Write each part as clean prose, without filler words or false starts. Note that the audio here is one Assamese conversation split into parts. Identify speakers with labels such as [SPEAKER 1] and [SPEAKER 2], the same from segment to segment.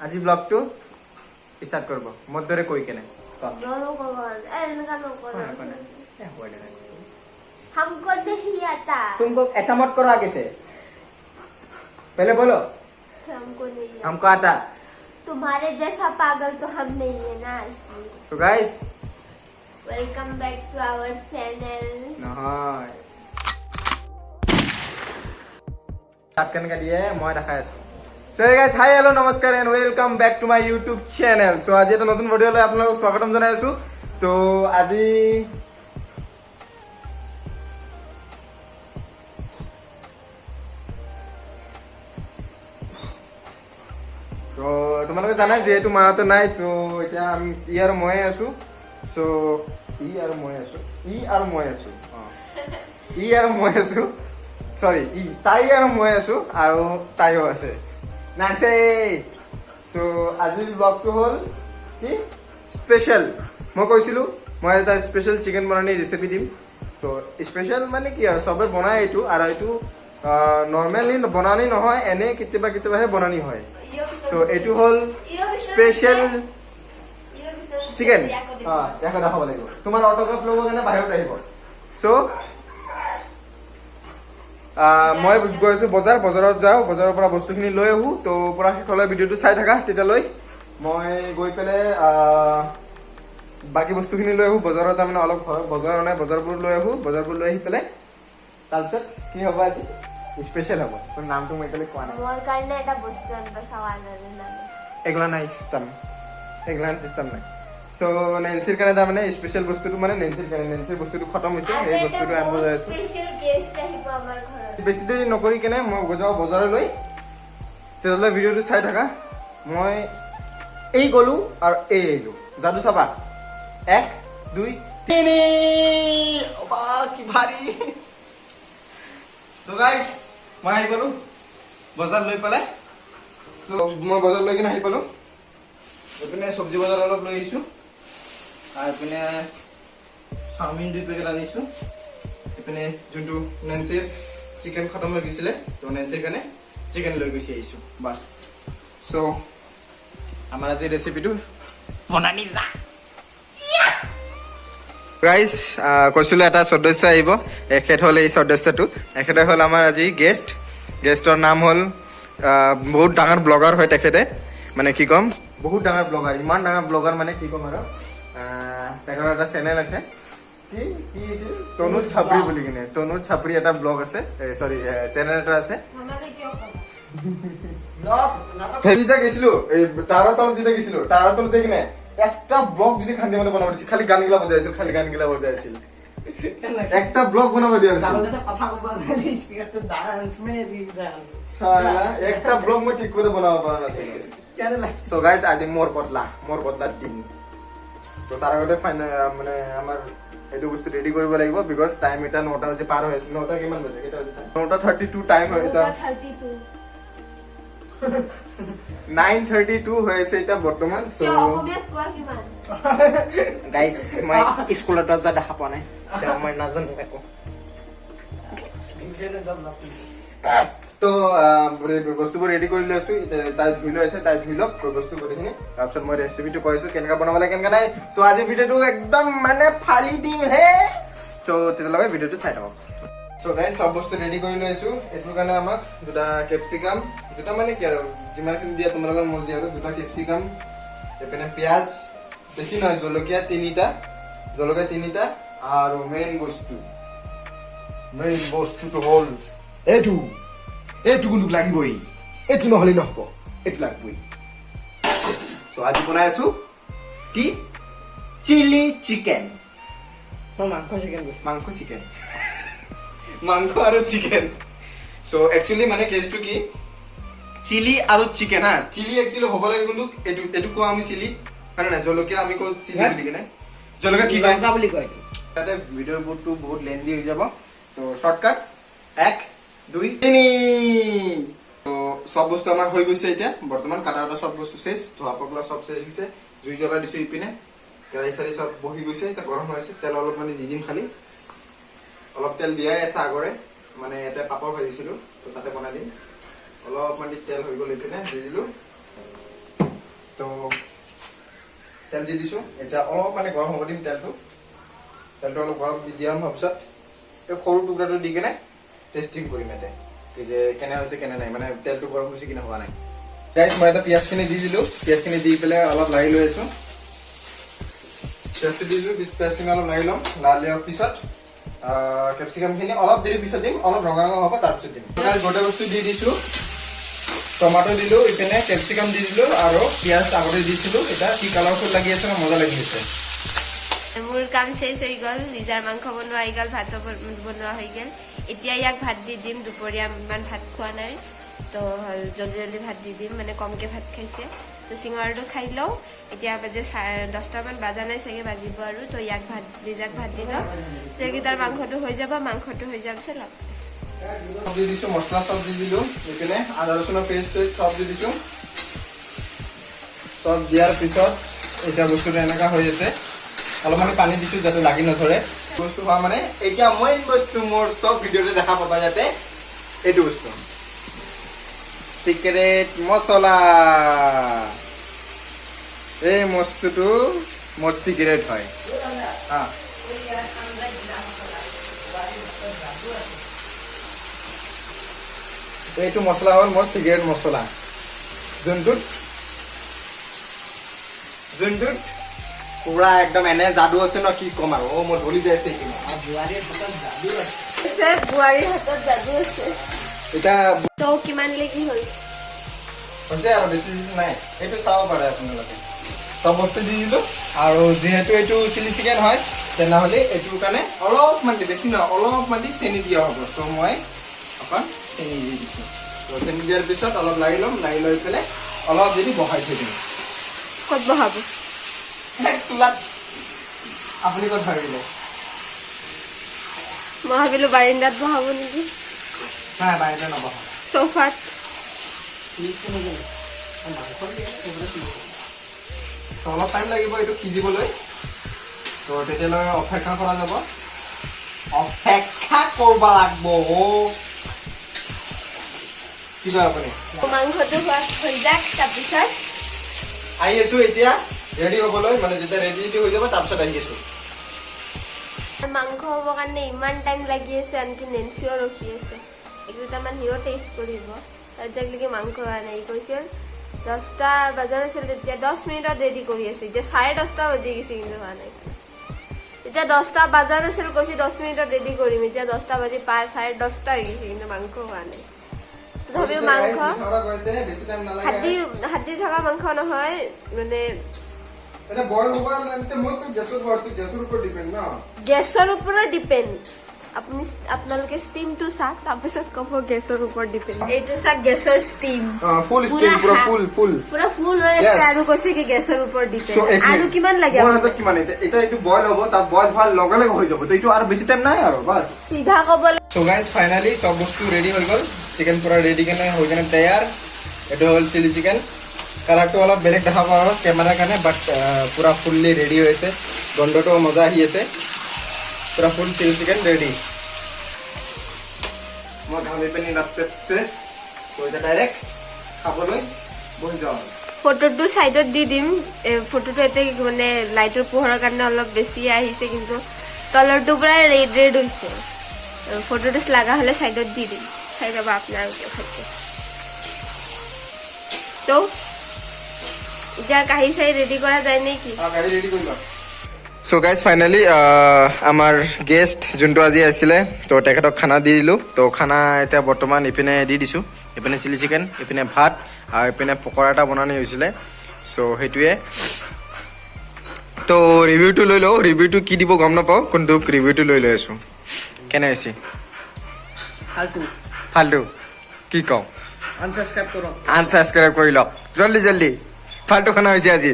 [SPEAKER 1] আজি ব্লগটো ষ্টাৰ্ট কৰিব মোৰ দৰে কৈ কেনে ক।
[SPEAKER 2] নৰো ক'ব, এ এনেকা নকৰো।
[SPEAKER 1] কোৱা না, কোৱা না। এ, হ'ব দে, না।
[SPEAKER 2] हमको नहीं आता।
[SPEAKER 1] तुमको ऐसा मत करो, आगे से पहले बोलो।
[SPEAKER 2] हमको नहीं आता।
[SPEAKER 1] हमको आता।
[SPEAKER 2] तुम्हारे जैसा पागल तो हम नहीं है ना, इसलिए।
[SPEAKER 1] So guys,
[SPEAKER 2] welcome back to our channel.
[SPEAKER 1] নহয়, তাত কেনেকে দিয়ে মই দেখাই আছো। So guys, hi, hello, নমস্কাৰ and welcome back to my YouTube channel. So আজি এটা নতুন ভিডিঅ' লৈ আপোনালোকক স্বাগতম জনাই আছো। তো আজি তো তোমালোকে জানাই, যিহেতু মাহঁতে নাই, তো এতিয়া আমি ই আৰু ময়ে আছো। চ' ই আৰু মই আছো, ই আৰু মই আছো, অ ই আৰু মই আছো, চৰি, ই তাই আৰু মই আছো আৰু তাইও আছে, নাচে। চ' আজিৰ ব্লগটো হ'ল কি স্পেচিয়েল। মই কৈছিলো মই এটা স্পেচিয়েল চিকেন বনানি ৰেচিপি দিম। চ' স্পেচিয়েল মানে কি আৰু, চবে বনায় এইটো, আৰু এইটো নৰ্মেলি বনানি নহয়, এনেই কেতিয়াবা কেতিয়াবাহে বনানি হয়। চ' এইটো হ'ল স্পেচিয়েল চিকেন। ইয়াকো দেখাব লাগিব। তোমাৰ অট'গ্ৰাফ ল'ব কাৰণে বাহিৰত আহিব। চ' মই গৈ আছো বজাৰ। বজাৰত যাওঁ, বজাৰৰ পৰা বস্তুখিনি লৈ আহো। তো পৰা শেষলৈ ভিডিঅ'টো চাই থাকা। তেতিয়ালৈ মই গৈ পেলাই বাকী বস্তুখিনি লৈ আহো। বজাৰত তাৰমানে অলপ ঘৰত বজাৰ নাই, বজাৰবোৰ লৈ আহো। বজাৰবোৰ লৈ আহি পেলাই তাৰপিছত কি হ'ব, আজি স্পেচিয়েল হ'ব। তোৰ নামটো মই এতিয়ালৈ কোৱা নাই।
[SPEAKER 2] মোৰ কাৰণে এটা বস্তু আনবা চাৱা নাজানে।
[SPEAKER 1] এগলা নাই চিষ্টেম, এগলা চিষ্টেম নাই। চ' নেন্সিৰ কাৰণে তাৰমানে স্পেচিয়েল বস্তুটো, মানে নেন্সিৰ কাৰণে, নেন্সিৰ বস্তুটো খতম হৈছে, সেই বস্তুটো আনিব যাই আছো।
[SPEAKER 2] স্পেচিয়েল গেষ্ট আহিব আমাৰ ঘৰত।
[SPEAKER 1] বেছি দেৰি নকৰি কেনে মই যাওঁ বজাৰলৈ। তেতিয়াহ'লে ভিডিঅ'টো চাই থাকা। মই এই গ'লো আৰু এই আহিলো। যাদু চাবা। এক, দুই, তিনি। অবা, কি ভাৰী! চ' গাইজ, মই আহি পালো বজাৰ লৈ পেলাই। চ' মই বজাৰ লৈ কিনে আহি পালো। এইপিনে চব্জি বজাৰ অলপ লৈ আহিছো আৰু এইপিনে চাওমিন 2 পেকেট আনিছো। এইপিনে যোনটো নেন্সিৰ চিকেন খতম হৈ গৈছিলে, তো নেন্সিৰ কাৰণে চিকেন লৈ গুচি আহিছো, বাছ। চ' আমাৰ আজি ৰেচিপিটো বনানি যা। গাইজ, কৈছিলো এটা সদস্য আহিব, এখেত হ'ল এই সদস্যটো। এখেতে হ'ল আমাৰ আজি গেষ্ট। গেষ্টৰ নাম হ'ল বহুত ডাঙৰ ব্লগাৰ হয় তেখেতে। মানে কি ক'ম, বহুত ডাঙৰ ব্লগাৰ, ইমান ডাঙৰ ব্লগাৰ, মানে কি ক'ম আৰু। তেখেতৰ এটা চেনেল আছে, কি কি আছিল, তনুজ চাপৰি বুলি কিনে। তনুজ চাপৰি এটা ব্লগ আছে, চৰি, চেনেল এটা আছে। সেই যেতিয়া গৈছিলো, এই তাৰৰ তলত যেতিয়া গৈছিলো, তাৰৰ তলত যাই কিনে একটা ব্লগ যদি খান্দি মানে বনাব দিছিল, খালি গান গিলা বজাই আছিল, খালি গান গিলা বজাই আছিল। একটা ব্লগ বনাব দিয়া নাছিল।
[SPEAKER 3] কথা ক'ব স্পীকাৰটো ডান্স মেৰি ডান্স।
[SPEAKER 1] শালা, একটা ব্লগ মই ঠিক কৰি বনাব পৰা নাছিলো।
[SPEAKER 3] কেনে লাগে?
[SPEAKER 1] চ' গাইজ, আজি মোৰ বদলা, মোৰ বদলাৰ দিন। তো তাৰ আগতে ফাইনেল মানে আমাৰ এইটো বস্তু ৰেডি কৰিব লাগিব, because time এতিয়া 9টা বাজি পাৰ হৈ আছে। 9টা কিমান বাজে? কেইটা বাজে? 9:32 টাইম হয় এতিয়া।
[SPEAKER 2] 32।
[SPEAKER 1] 9:32 হৈ আছে এতিয়া বৰ্তমান। চ'
[SPEAKER 2] কিয়, অসমীয়াত কোৱা কিমান?
[SPEAKER 1] গাইজ, মই স্কুলত যোৱা দেখা পোৱা নাই, এতিয়া মই নাজানো একো। তো বস্তুবোৰ ৰেডি কৰি লৈ আছো। এতিয়া তাই ধুই লৈ আছে, তাই ধুই লওক বস্তু গোটেইখিনি। তাৰপিছত মই ৰেচিপিটো কৈ আছো কেনেকা বনাব লাগে, কেনেকা নাই। চ' আজি ভিডিঅ'টো একদম মানে ফালি দিম হে। চ' তেতিয়ালৈকে ভিডিঅ'টো চাই থাকক। চ' গাইজ, চব বস্তু ৰেডি কৰি লৈ আছো। এইটোৰ কাৰণে আমাক দুটা কেপচিকাম, দুটা মানে কি আৰু, যিমানখিনি দিয়া তোমালোকৰ মৰ্জি আৰু। দুটা কেপচিকাম, এইপিনে পিঁয়াজ বেছি নহয়, জলকীয়া তিনিটা, জলকীয়া তিনিটা। আৰু মেইন বস্তুটো হ'ল এইটো। এইটো কিন্তু লাগিবই, এইটো নহ'লে নহ'ব, এইটো লাগিবই। চ' আজি বনাই আছো কি? Chilli chicken.
[SPEAKER 3] মই মাংস চিকেন কৈছো।
[SPEAKER 1] মাংস চিকেন, মাংস আৰু চিকেন। চ' একচুৱেলি মানে কেছটো কি, চিলি আৰু চিকেন। হা, চিলি একচুৱেলি হ'ব লাগে, কিন্তু এইটো কওঁ আমি চিলি, হয় নে নাই? জলকীয়া আমি কওঁ চিলি বুলি কিনে। জলকীয়া কি কয়?
[SPEAKER 3] লংকা বুলি কয় এইটো।
[SPEAKER 1] তাতে ভিডিঅ'বোৰটো বহুত লেন্দি হৈ যাব। তো শ্বৰ্টকাট, এক, দুই, তিনি। তো চব বস্তু আমাৰ হৈ গৈছে। এতিয়া বৰ্তমান কাটা কটা চব বস্তু শেষ, ধোৱা পখলা চব শেষ হৈছে। জুই জ্বলাই দিছো। ইপিনে কেৰাহী চাৰি চব বহি গৈছে, এতিয়া গৰম হৈ আছে। তেল অলপ মানে দি দিম খালি। অলপ তেল দিয়াই আছে আগৰে, মানে ইয়াতে পাপৰ ভাজিছিলো, তো তাতে বনাই দিম। অলপমান দি তেল হৈ গ'ল, ইপিনে দি দিলো। তো তেল দি দিছোঁ। এতিয়া অলপ মানে গৰম হ'ব দিম তেলটো। তেলটো অলপ গৰম দি দিয়া হোৱাৰ পিছত এই সৰু টুকুৰাটো দি কেনে টেষ্টিং কৰিম ইয়াতে কি যে কেনে হৈছে কেনে নাই, মানে তেলটো গৰম হৈছে কি হোৱা নাই। গাইজ, মই এটা পিঁয়াজখিনি দি দিলোঁ। পিঁয়াজখিনি দি পেলাই অলপ লাৰি লৈ আছোঁ। পিঁয়াজটো দি দিলোঁ, পিঁয়াজখিনি অলপ লাৰি ল'ম। লাৰি লোৱাৰ পিছত কেপচিকামখিনি অলপ দেৰি পিছত দিম। অলপ ৰঙা ৰঙা হ'ব, তাৰপিছত দিম। গাইজ, গোটেই বস্তু দি দিছোঁ। টমাটো দিলোঁ, ইপিনে কেপচিকাম দি দিলোঁ আৰু পিঁয়াজ আগতে দিছিলোঁ। এতিয়া কি কালাৰফুল লাগি আছে ন, মজা লাগি আছে।
[SPEAKER 2] মোৰ কাম শেষ হৈ গ'ল। লিজাৰ মাংস বনোৱা হৈ গ'ল, ভাতো বনোৱা হৈ গ'ল। এতিয়া ইয়াক ভাত দি দিম। দুপৰীয়া ইমান ভাত খোৱা নাই, তো জলদি জলদি ভাত দি দিম, মানে কমকৈ ভাত খাইছে। তো চিঙৰাটো খাই লওঁ। এতিয়া বাজে 10টামান বাজা নাই চাগে, বাজিব আৰু। তো ইয়াক ভাত, লিজাক ভাত দি লওঁ, তেতিয়া তাৰ মাংসটো হৈ যাব। মাংসটো হৈ যোৱাৰ পিছত লগ পাইছোঁ।
[SPEAKER 1] চব দি দিছোঁ, মছলা চব দি দিলোঁ। ইপিনে আদা ৰচুনৰ পেষ্ট চেষ্ট চব দি দিছোঁ। চব দিয়াৰ পিছত এতিয়া বস্তুটো এনেকুৱা হৈ আছে। অলপমান পানী দিছোঁ যাতে লাগি নধৰে বস্তু হোৱা। মানে এতিয়া মেইন বস্তু, মোৰ চব ভিডিঅ'তে দেখা পাবা যাতে এইটো বস্তু, চিক্ৰেট মছলা। এই বস্তুটো মোৰ চিক্ৰেট হয়। হা, এইটো মছলা হ'ল মোৰ চিক্ৰেট মছলা, যোনটোত পুৰা একদম এনে যাদু আছে ন, কি ক'ম আৰু। অ', মোৰ জ্বলি যাই আছে এইখিনি।
[SPEAKER 3] বোৱাৰীৰ হাতত যাদু আছে।
[SPEAKER 2] বোৱাৰীৰ হাতত যাদু আছে।
[SPEAKER 1] এতিয়া
[SPEAKER 2] তো কিমান লেগি হ'ল?
[SPEAKER 1] হৈছে আৰু বেছি নাই। এইটো চাব পাৰে আপোনালোকে। চব বস্তু দি দিলোঁ আৰু যিহেতু এইটো চিলি চিকেন হয়, তেনেহ'লে এইটোৰ কাৰণে অলপমান দি, বেছি নহয়, অলপমান দি চেনি দিয়া হ'ব। চ' মই অকণ চেনি দি দিছোঁ। ত' চেনি দিয়াৰ পিছত অলপ লাৰি ল'ম। লাৰি লৈ পেলাই অলপ যদি বহাই থৈ দিম।
[SPEAKER 2] ক'ত বহাব?
[SPEAKER 1] চোলাত। আপুনি ক'ত ভাবিলে?
[SPEAKER 2] মই ভাবিলো বাৰিন্দাত বহাব নেকি।
[SPEAKER 1] নাই, বাহিৰতে নবহাওঁ।
[SPEAKER 2] চৌফাত।
[SPEAKER 3] মাংস দিয়ে এইবোৰে চিলি।
[SPEAKER 1] ত' অলপ টাইম লাগিব এইটো সিজিবলৈ। ত' তেতিয়ালৈ অপেক্ষা কৰা যাব, অপেক্ষা কৰিব লাগিব। অ', কি কয় আপুনি?
[SPEAKER 2] মাংসটো হোৱা হৈ যাক, তাৰপিছত
[SPEAKER 1] আহি আছো। এতিয়া ৰেডি হ'বলৈ, মানে যেতিয়া ৰেডি ৰেডি হৈ যাব, তাৰপিছত আহি আছো।
[SPEAKER 2] মাংস হ'বৰ কাৰণে ইমান টাইম লাগি আছে। আনকি নেন্সিও ৰখি আছে, এক দুটামান সিও টেষ্ট কৰিব। এতিয়ালৈকে মাংস হোৱা নাই। ই কৈছিল 10টা বজা নাছিল তেতিয়া, 10 মিনিটত ৰেডি কৰি আছো। এতিয়া 10:30 বাজি গৈছে, কিন্তু হোৱা নাই। এতিয়া 10টা বজা নাছিল, কৈছে 10 মিনিটত ৰেডি কৰিম। এতিয়া 10টা বাজি 10:30 হৈ গৈছে, কিন্তু মাংস হোৱা নাই। তথাপিও মাংস
[SPEAKER 1] কৈছে বেছি টাইম নালাগে।
[SPEAKER 2] হাড্ডি হাড্ডি থকা মাংস নহয় মানে।
[SPEAKER 1] এটা বইল হ'ব আৰু মই গেছত বহাইছো, গেছৰ ওপৰত ডিপেণ্ড ন।
[SPEAKER 2] গেছৰ ওপৰত ডিপেণ্ড। আপুনি আপোনালোকে ষ্টিমটো চাওক, তাৰপিছত ক'ব গেছৰ ওপৰত ডিপেণ্ড। এইটো চাওক, গেছৰ ষ্টিম।
[SPEAKER 1] ফুল ষ্টিম, পুৰা ফুল ফুল।
[SPEAKER 2] পুৰা ফুল হৈ আছে।
[SPEAKER 1] Yes.
[SPEAKER 2] আৰু কৈছে কি গেছৰ ওপৰত
[SPEAKER 1] So,
[SPEAKER 2] depend.
[SPEAKER 1] এক
[SPEAKER 2] আৰু
[SPEAKER 1] মিনিট।
[SPEAKER 2] কিমান লাগে
[SPEAKER 1] মোৰ
[SPEAKER 2] আপোনাক?
[SPEAKER 1] হাতত কিমান এতিয়া? এতিয়া এইটো বইল হ'ব, তাৰ বইল হোৱাৰ লগে লগে হৈ যাব। তো এইটো আৰু বেছি টাইম নাই আৰু বাছ।
[SPEAKER 2] চিধা ক'বলৈ
[SPEAKER 1] চ' গাইজ, ফাইনেলি চব বস্তু ৰেডি হৈ গ'ল। চিকেন পুৰা ৰেডি কেনে হৈ কেনে তৈয়াৰ। এইটো হ'ল চিলি চিকেন। কালাৰটো অলপ বেলেগ দেখা পাওঁ আৰু কেমেৰাৰ কাৰণে, বাট পুৰা ফুল্লি ৰেডি হৈছে। গন্ধটো মজা আহি আছে। পুৰা ফুল চিলি চিকেন ৰেডি। মই ঘামি পিনি লাপটেপ চেচ। তো এতিয়া ডাইৰেক্ট খাবলৈ বহি যাওঁ।
[SPEAKER 2] ফটোটো চাইডত দি দিম। ফটোটো ইয়াতে মানে লাইটৰ পোহৰৰ কাৰণে অলপ বেছি আহিছে, কিন্তু তলৰটো পুৰা ৰেড ৰেড হৈছে। ফটোটো লগা হ'লে চাইডত দি দিম, চাই ল'ব আপোনালোকে ভালকে। তো এতিয়া কাঁহী চাহি ৰেডি কৰা যায় নেকি?
[SPEAKER 1] গাড়ী ৰেডি কৰি লোৱা। চ' গাইজ, ফাইনেলি আমাৰ গেষ্ট যোনটো আজি আছিলে, তো তেখেতক খানা দি দিলোঁ। তো খানা এতিয়া বৰ্তমান ইপিনে দি দিছোঁ। ইপিনে চিলি চিকেন, ইপিনে ভাত আৰু ইপিনে পকৰা এটা বনানি হৈছিলে। চ' সেইটোৱে। তো ৰিভিউটো লৈ লওঁ। ৰিভিউটো কি দিব গম নাপাওঁ, কোনটো ৰিভিউটো লৈ লৈ আছোঁ। কেনে হৈছে?
[SPEAKER 3] ফাল্টু।
[SPEAKER 1] ফাল্টু কি কওঁ।
[SPEAKER 3] আনসাবস্ক্ৰাইব কৰক।
[SPEAKER 1] আনচাবস্ক্ৰাইব কৰি লওক জল্দি জল্দি। ফাল্টু খানা হৈছে আজি।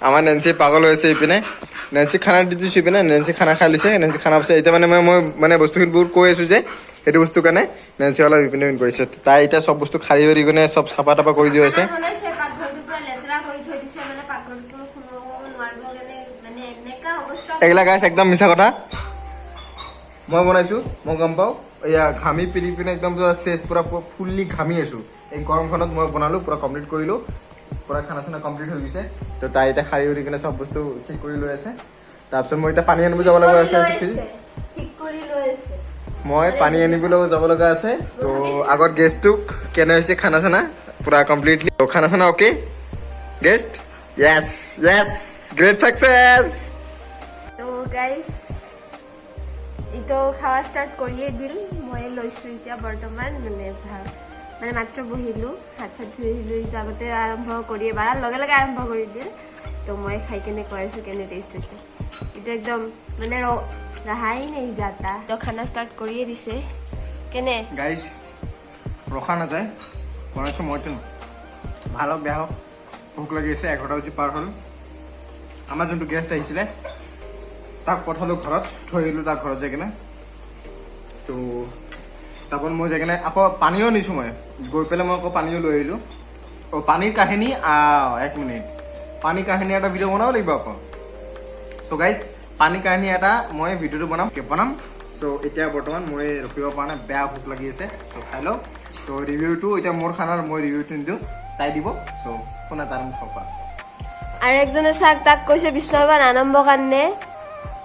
[SPEAKER 1] আমাৰ নেন্সি পাগল হৈ আছে। ইপিনে নেন্সি খানা দি দিছোঁ, ইপিনে নেন্সি খানা খাই লৈছে। নেন্সি খানা পিছত এতিয়া মানে মই মানে বস্তুবোৰ কৈ আছোঁ যে সেইটো বস্তুৰ কাৰণে নেন্সি অলপ ইপিনে ইপিনে কৰিছে। তাই এতিয়া চব বস্তু খাৰি কৰি কিনে চব চাফা তাফা কৰি দিয়া হৈছে।
[SPEAKER 2] খানা বনাইছে, পাকঘৰটো পুৰা লেতেৰা কৰি থৈ দিছে। মানে পাকঘৰটো সোমাব নোৱাৰিব কাৰণে মানে এনেকা অৱস্থা।
[SPEAKER 1] এইগিলা গাইছ একদম মিছা কথা। মই বনাইছোঁ, মই গম পাওঁ। এয়া ঘামি পিনি পিনে একদম পুৰা চেচ, পুৰা ফুল্লি ঘামি আছোঁ। এই গৰমখনত মই বনালোঁ, পুৰা কমপ্লিট কৰিলোঁ। পুৰা খানা চানা কমপ্লিট হৈ গৈছে। তো তাই এতিয়া সাৰি উৰি কিনে চব বস্তু ঠিক কৰি লৈ আছে। তাৰপিছত মই এতিয়া পানী আনিব যাব লগা আছে।
[SPEAKER 2] ঠিক কৰি লৈ আছে।
[SPEAKER 1] মই পানী আনিবলৈ যাব লগা আছে। তো আগত গেষ্টটোক কেনে হৈছে খানা চানা পুৰা কমপ্লিটলি খানা চানা okay guest? Yes, great success.
[SPEAKER 2] তো গাইজ, এইটো খাৱা ষ্টাৰ্ট কৰিয়ে দিল। মই লৈছোঁ এতিয়া বৰ্তমান, মানে মানে মাত্ৰ বহিলোঁ, হাত চাত ধুই আহিলোঁ। এইটো আগতে আৰম্ভ কৰিয়ে বাঢ়াৰ লগে লগে আৰম্ভ কৰি দিল। তো মই খাই কেনে কৈ আছোঁ কেনে টেষ্ট হৈছে। এইটো একদম মানে रहा ही नहीं जाता। তো খানা ষ্টাৰ্ট কৰিয়ে দিছে। কেনে?
[SPEAKER 1] গাইজ, ৰখা নাযায়। বনাইছোঁ মইতো, ভাল হওক বেয়া হওক, ভোক লাগি আছে। 11টা বাজি পাৰ হ'ল। আমাৰ যোনটো গেষ্ট আহিছিলে, তাক পঠালোঁ ঘৰত, থৈ আহিলোঁ তাক ঘৰত যাই কিনে। তো তাৰপৰা মই যাই কিনে আকৌ পানীও নিছোঁ। মই গৈ পেলাই মই আকৌ পানীও লৈ আহিলোঁ। অ', পানীৰ কাহিনী, এক মিনিট, পানী কাহিনী এটা ভিডিঅ' বনাব লাগিব আকৌ। চ' গাইজ, পানী কাহিনী এটা মই ভিডিঅ'টো বনাম বনাম চ' এতিয়া বৰ্তমান মই ৰখিব পৰা নাই, বেয়া ভোক লাগি আছে। চ' খাই লওঁ। ত' ৰিভিউটো এতিয়া মোৰ খানাৰ মই ৰিভিউটো নিদিওঁ, তাই দিব। চ' শুনা তাৰ মুখৰ পৰা।
[SPEAKER 2] আৰু একজনে চাক, তাক কৈছে বিচনাৰ পৰা নানামিব কাৰণে।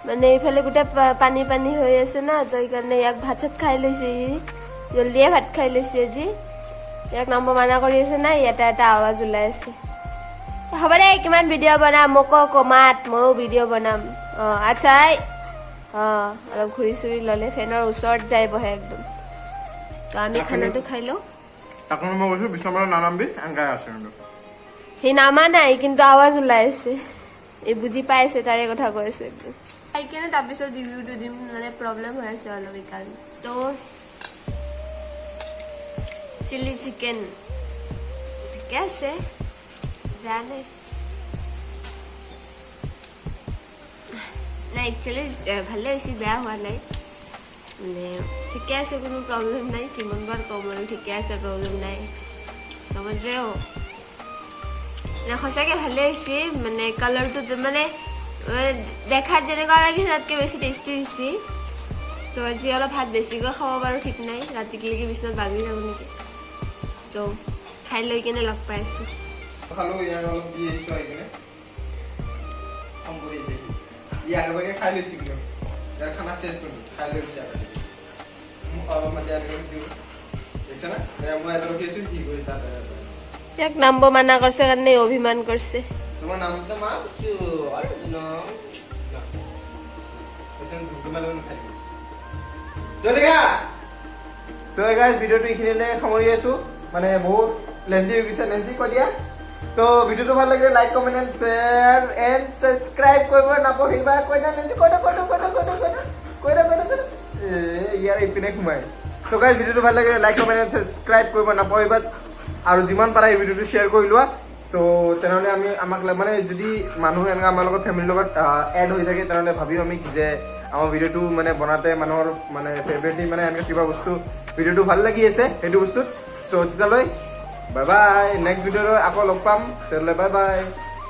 [SPEAKER 2] মানে এইফালে গোটেই পানী পানী হৈ আছে ন, তো সেইকাৰণে ইয়াক ভাত চাত খাই লৈছে। ই জল্দিয়ে ভাত খাই লৈছে আজি। ইয়াক নামিব মানা কৰি আছে। নাই, ইয়াতে এটা আৱাজ ওলাই আছে। হ'ব দে, কিমান ভিডিঅ' বনাম, মোকো কমাত, ময়ো ভিডিঅ' বনাম। অঁ, আচ্ছা, এই অঁ, অলপ ঘূৰি চুৰি ল'লে ফেনৰ ওচৰত যাই বহে একদম। তো আমি খানাটো খাই লওঁ।
[SPEAKER 1] তাক মই কৈছোঁ বিচনাৰ পৰা নানামবি, এনেকাই আছে কিন্তু।
[SPEAKER 2] সি নামা নাই, কিন্তু আৱাজ ওলাই আছে। এই বুজি পাইছে, তাৰে কথা কৈ আছো। একদম খাই কিনে তাৰপিছত ৰিভিউটো দিম। মানে প্ৰব্লেম হৈ আছে অলপ, এইকাৰণে। তো চিলি চিকেন ঠিকে আছে, বেয়া নাই। নাই, একচুৱেলি ভালে হৈছে, বেয়া হোৱা নাই। মানে ঠিকে আছে, কোনো প্ৰব্লেম নাই। কিমান বাৰ ক'ম আৰু, ঠিকে আছে, প্ৰব্লেম নাই, समझ रहे हो না? সঁচাকে ভালে হৈছে। মানে কালাৰটো মানে দেখাত যেনেকুৱা লাগিছে, তাতকৈ বেছি টেষ্টি হৈছে। তো আজি অলপ ভাত বেছিকৈ খাব পাৰোঁ, ঠিক নাই, ৰাতিলৈকে বিচনাত বাগৰি থাকোঁ নেকি। তো খাই লৈ কেনে লগ পাই আছোঁ।
[SPEAKER 1] খালো, ইয়াক অলপ দি আহিছো। আহি কিনে খং কৰি আছে। ই আগে ভাগে খাই লৈছে, কিন্তু ইয়াৰ খানা শেষ কিন্তু খাই লৈছে আগে। মোক অলপমান দিয়া দিওঁ, দেখিছা না? এয়া মই এটা ৰখি আছো, কি কৰি তাত এটা আছে।
[SPEAKER 2] ইয়াক নামব মানা কৰিছে কাৰণে অভিমান কৰিছে।
[SPEAKER 1] তোমাৰ নামটো মাতছো আৰু ন তোমাৰ লগত খাই জলিকা। চ' গাইজ, ভিডিঅ'টো এইখিনিতে সামৰি আছো। মানে বহুত লেন্দি হৈ গৈছে। লেন্দি কৈ দিয়া। তো ভিডিঅ'টো ভাল লাগিলে like, comment and share and subscribe কৰিব নাপাহৰিবা। কৈ দিয়া নেন্সি, কৈ দিয়া, কৈ দিয়া, কৈ দিয়া, কৈ দিয়া, কৈ দিয়া, কৈ দিয়া, কৈ দিয়া, কৈ দিয়া। এ ইয়াৰ ইপিনে সোমাই। চ' গাইজ, ভিডিঅ'টো ভাল লাগিলে লাইক, কমেণ্ট এণ্ড ছাবস্ক্ৰাইব কৰিব নাপাহৰিবা আৰু যিমান পাৰা এই ভিডিঅ'টো শ্বেয়াৰ কৰি লোৱা। চ' তেনেহ'লে আমি আমাক মানে যদি মানুহ এনেকুৱা আমাৰ লগত ফেমিলিৰ লগত এড হৈ থাকে, তেনেহ'লে ভাবিম আমি যে আমাৰ ভিডিঅ'টো মানে বনাতে মানুহৰ মানে ফেভৰেটলি মানে এনেকুৱা কিবা বস্তু ভিডিঅ'টো ভাল লাগি আছে সেইটো বস্তুত। চ' তেতিয়ালৈ বাই বাই। নেক্সট ভিডিঅ'লৈ আকৌ লগ পাম। তেতিয়াহ'লে বাই বাই।